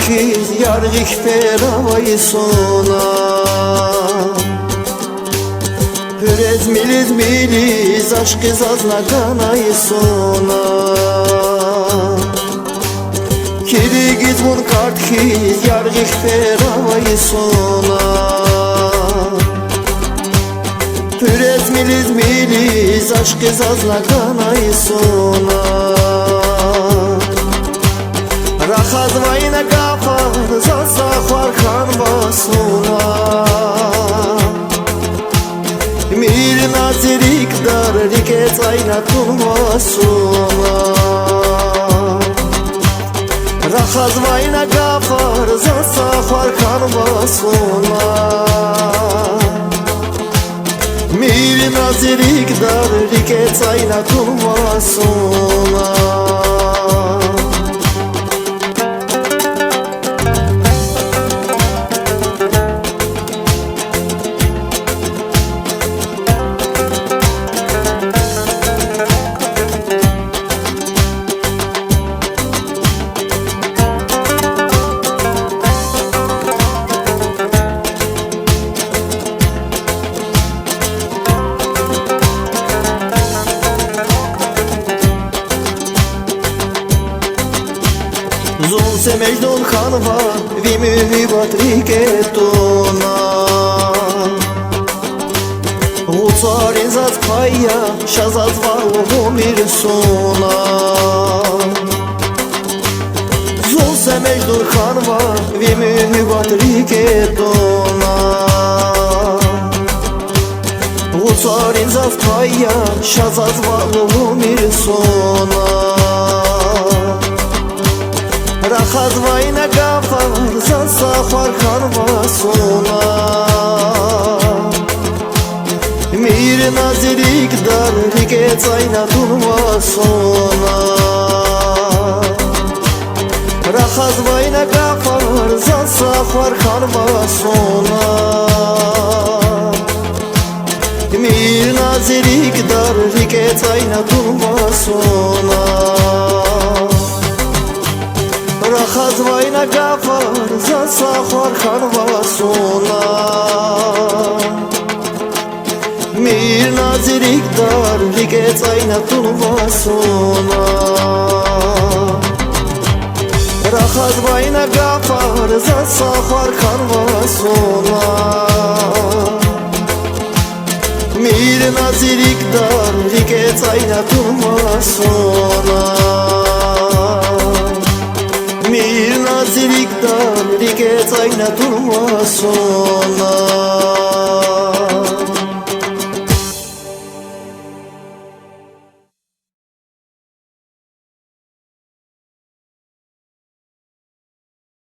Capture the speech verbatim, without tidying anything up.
хьиз яргъи хьфер авай суна. Гьуьрез милиз, милиз ашкъи заз на ганай суна. Килигиз вун карт хьиз яргъи хьфер авай суна. Гьуьрез милиз, милиз ашкъи заз на ганай суна. Рахазвай на гафар заз са хвар хьанва суна. Мийир на зи рикӀ дар рикӀе цӀай на тунва суна. Рахазвай на гафар заз са хвар хьанва суна. Мийир на зи рикӀ дар рикӀе цӀай на тунва суна. Зун са междур хьанва, ви муьгьуьббат рикӀе туна. Гъуцарин заз пай я, ша заз вал умур суна. Зун са междур хьанва, ви муьгьуьббат рикӀе туна. Гъуцарин заз пай я, ша заз вал умур суна. Рахазвай на гафар заз са хвар хьанва суна. Мийир на зи рикӀ дар рикӀе цӀай на тунва суна. Рахазвай на гафар заз са хвар хьанва суна. Мийир на зи рикӀ дар рикӀе цӀай на тунва суна. Рахазвай на гафар заз са хвар хьанва суна. Мийир на зи рикӀ дар рикӀе цӀай на тунва суна. Рахазвай на гафар заз са хвар хьанва суна. Мийир на зи рикӀ дар рикӀе цӀай на тунва суна. Мийир на зи рикӀ дар рикӀе цӀай на тунва суна.